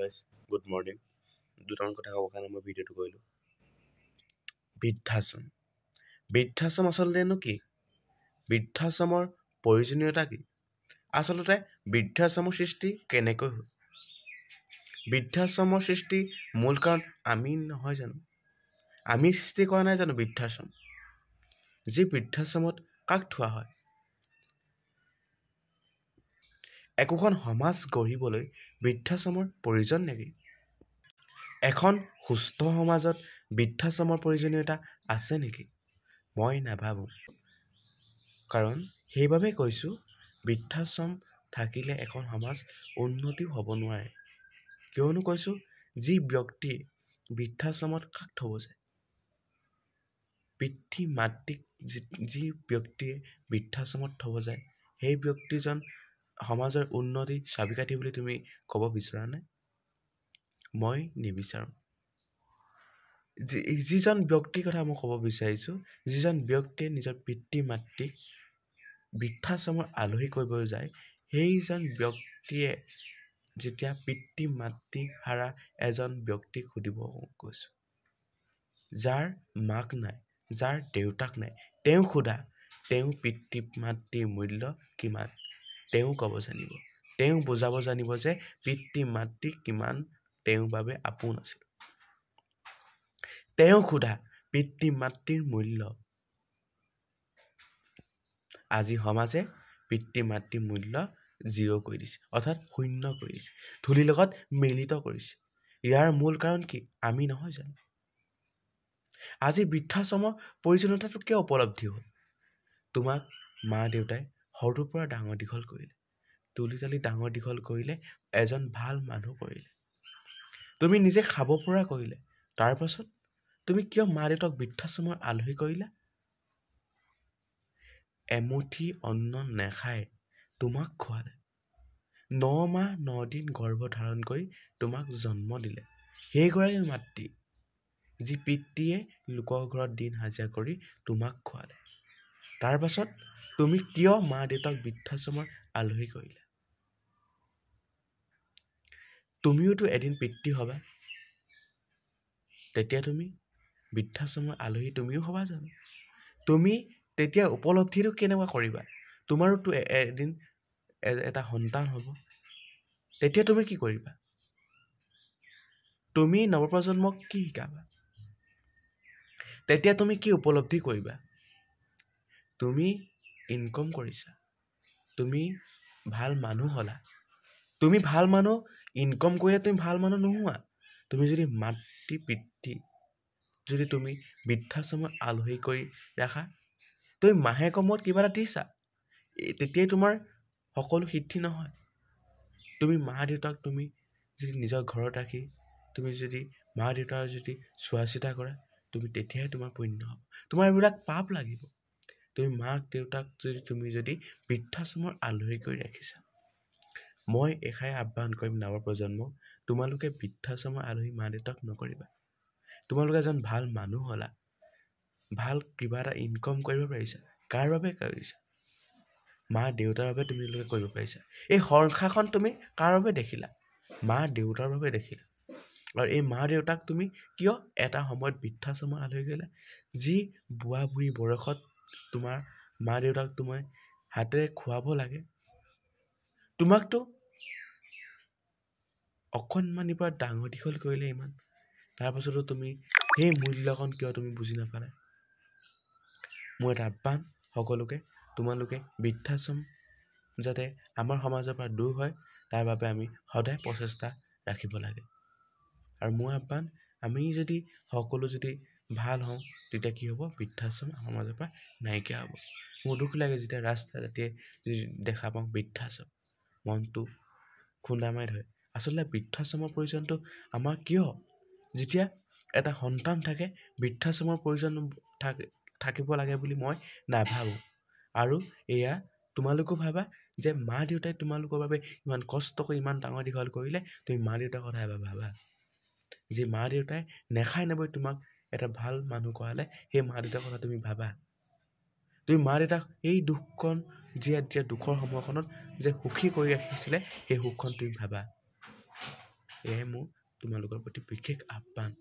Guys, good morning. দুটামান কথা ক'বৰ কাৰণে মই ভিডিঅ'টো কৰিলোঁ। বৃদ্ধাশ্ৰম, বৃদ্ধাশ্ৰম আচলতেনো কি? বৃদ্ধাশ্ৰমৰ প্ৰয়োজনীয়তা কি? আচলতে বৃদ্ধাশ্ৰমৰ সৃষ্টি কেনেকৈ হ'ল? বৃদ্ধাশ্ৰমৰ সৃষ্টি মূল কাৰণ আমি নহয় জানো? আমি সৃষ্টি কৰা নাই জানো বৃদ্ধাশ্ৰম? যি বৃদ্ধাশ্ৰমত কাক থোৱা হয়? একোখন সমাজ গঢ়িবলৈ বৃদ্ধাশ্ৰমৰ প্ৰয়োজন নেকি? এখন সুস্থ সমাজত বৃদ্ধাশ্ৰমৰ প্ৰয়োজনীয়তা আছে নেকি? মই নাভাবোঁ। কাৰণ সেইবাবে কৈছোঁ, বৃদ্ধাশ্ৰম থাকিলে এখন সমাজ উন্নতিও হ'ব নোৱাৰে। কিয়নো কৈছোঁ, যি ব্যক্তি বৃদ্ধাশ্ৰমত কাক থ'ব যায়? পিতৃ মাতৃক যি ব্যক্তিয়ে বৃদ্ধাশ্ৰমত থ'ব যায়, সেই ব্যক্তিজন সমাজৰ উন্নতি চাবিকাঠি বুলি তুমি ক'ব বিচৰানে? মই নিবিচাৰোঁ। যিজন ব্যক্তিৰ কথা মই ক'ব বিচাৰিছোঁ, যিজন ব্যক্তিয়ে নিজৰ পিতৃ মাতৃক বৃদ্ধাশ্ৰমৰ আলহী কৰিব যায়, সেইজন ব্যক্তিয়ে যেতিয়া পিতৃ মাতৃ হাৰা এজন ব্যক্তিক সুধিব গৈছোঁ, যাৰ মাক নাই, যাৰ দেউতাক নাই, তেওঁ সোধা তেওঁ পিতৃ মাতৃৰ মূল্য কিমান, তেওঁ ক'ব জানিব, তেওঁ বুজাব জানিব যে পিতৃ মাতৃ কিমান তেওঁৰ বাবে আপোন আছিল। তেওঁ সোধা পিতৃ মাতৃৰ মূল্য। আজি সমাজে পিতৃ মাতৃৰ মূল্য জিৰ' কৰি দিছে, অৰ্থাৎ শূন্য কৰি দিছে, ধূলিৰ লগত মিলিত কৰিছে। ইয়াৰ মূল কাৰণ কি? আমি নহয় জানো? আজি বৃদ্ধাশ্ৰমৰ প্ৰয়োজনীয়তাটো কিয় উপলব্ধি হ'ল? তোমাক মা দেউতাই সৰুৰ পৰা ডাঙৰ দীঘল কৰিলে, তুলি তালি ডাঙৰ দীঘল কৰিলে, এজন ভাল মানুহ কৰিলে, তুমি নিজে খাব পৰা কৰিলে, তাৰ পাছত তুমি কিয় মা দেউতাক বৃদ্ধাশ্ৰমৰ আলহী কৰিলা? এমুঠি অন্ন নাখায় তোমাক খুৱালে, 9 মাহ 9 দিন গৰ্ভ ধাৰণ কৰি তোমাক জন্ম দিলে। সেইগৰাকী মাতৃ, যি পিতৃয়ে লোকৰ ঘৰত দিন হাজিৰা কৰি তোমাক খুৱালে, তাৰ পাছত তুমি কিয় মা দেউতাক বৃদ্ধাশ্ৰমৰ আলহী কৰিলা? তুমিওতো এদিন পিতৃ হ'বা, তেতিয়া তুমি বৃদ্ধাশ্ৰমৰ আলহী তুমিও হ'বা জানো? তুমি তেতিয়া উপলব্ধিটো কেনেকুৱা কৰিবা? তোমাৰোতো এদিন এটা সন্তান হ'ব, তেতিয়া তুমি কি কৰিবা? তুমি নৱপ্ৰজন্মক কি শিকাবা? তেতিয়া তুমি কি উপলব্ধি কৰিবা? তুমি ইনকম কৰিছা, তুমি ভাল মানুহ হ'লা, তুমি ভাল মানুহ ইনকম কৰিলে তুমি ভাল মানুহ নোহোৱা। তুমি যদি মাতৃ পিতৃ যদি তুমি বৃদ্ধাশ্ৰমত আলহী কৰি ৰাখা, তুমি মাহেকৰ মূৰত কিবা এটা দিছা, তেতিয়াই তোমাৰ সকলো সিদ্ধি নহয়। তুমি মা দেউতাক তুমি যদি নিজৰ ঘৰত ৰাখি তুমি যদি মা দেউতাৰ যদি চোৱা চিতা কৰা, তুমি তেতিয়াহে তোমাৰ পুণ্য হ'ব, তোমাৰ এইবিলাক পাপ লাগিব। তুমি মাক দেউতাক যদি তুমি যদি বৃদ্ধাশ্ৰমৰ আলহী কৰি ৰাখিছা, মই এষাৰে আহ্বান কৰিম নৱপ্ৰজন্মক, তোমালোকে বৃদ্ধাশ্ৰমৰ আলহী মা দেউতাক নকৰিবা। তোমালোকে এজন ভাল মানুহ হ'লা, ভাল কিবা এটা ইনকম কৰিব পাৰিছা, কাৰ বাবে কৰিছা? মা দেউতাৰ বাবে তোমালোকে কৰিব পাৰিছা। এই সংসাৰখন তুমি কাৰ বাবে দেখিলা? মা দেউতাৰ বাবে দেখিলা। আৰু এই মা দেউতাক তুমি কিয় এটা সময়ত বৃদ্ধাশ্ৰমৰ আলহী কৰিলা? যি বুঢ়া বুঢ়ী বয়সত তোমাৰ মা দেউতাক তোমাৰ হাতেৰে খুৱাব লাগে, তোমাকতো অকণমানিৰ পৰা ডাঙৰ দীঘল কৰিলে ইমান, তাৰপাছতো তুমি সেই মূল্যকণ কিয় তুমি বুজি নাপালা? মোৰ এটা আহ্বান সকলোকে, তোমালোকে বৃদ্ধাশ্ৰম যাতে আমাৰ সমাজৰ পৰা দূৰ হয়, তাৰ বাবে আমি সদায় প্ৰচেষ্টা ৰাখিব লাগে। আৰু মোৰ আহ্বান, আমি যদি সকলো যদি ভাল হওঁ, তেতিয়া কি হ'ব? বৃদ্ধাশ্ৰম আমাৰ মাজৰ পৰা নাইকিয়া হ'ব। মোৰ দুখ লাগে যেতিয়া ৰাস্তা দাঁতিয়ে দেখা পাওঁ বৃদ্ধাশ্ৰম, মনটো খুন্দা মাৰি ধৰে। আচলতে বৃদ্ধাশ্ৰমৰ প্ৰয়োজনটো আমাৰ কিয়? যেতিয়া এটা সন্তান থাকে, বৃদ্ধাশ্ৰমৰ প্ৰয়োজন থাকিব লাগে বুলি মই নাভাবোঁ। আৰু এয়া তোমালোকেও ভাবা যে মা দেউতাই তোমালোকৰ বাবে ইমান কষ্ট কৰি ইমান ডাঙৰ দীঘল কৰিলে, তুমি মা দেউতাৰ কথা এবাৰ ভাবা। যি মা দেউতাই নেখাই নবৈ তোমাক এটা ভাল মানুহ কৰালে, সেই মা দেউতাৰ কথা তুমি ভাবা। তুমি মা দেউতাক এই দুখকণ যেতিয়া দুখৰ সময়খনত যে সুখী কৰি ৰাখিছিলে, সেই সুখখন তুমি ভাবা। এয়াই মোৰ তোমালোকৰ প্ৰতি বিশেষ আহ্বান।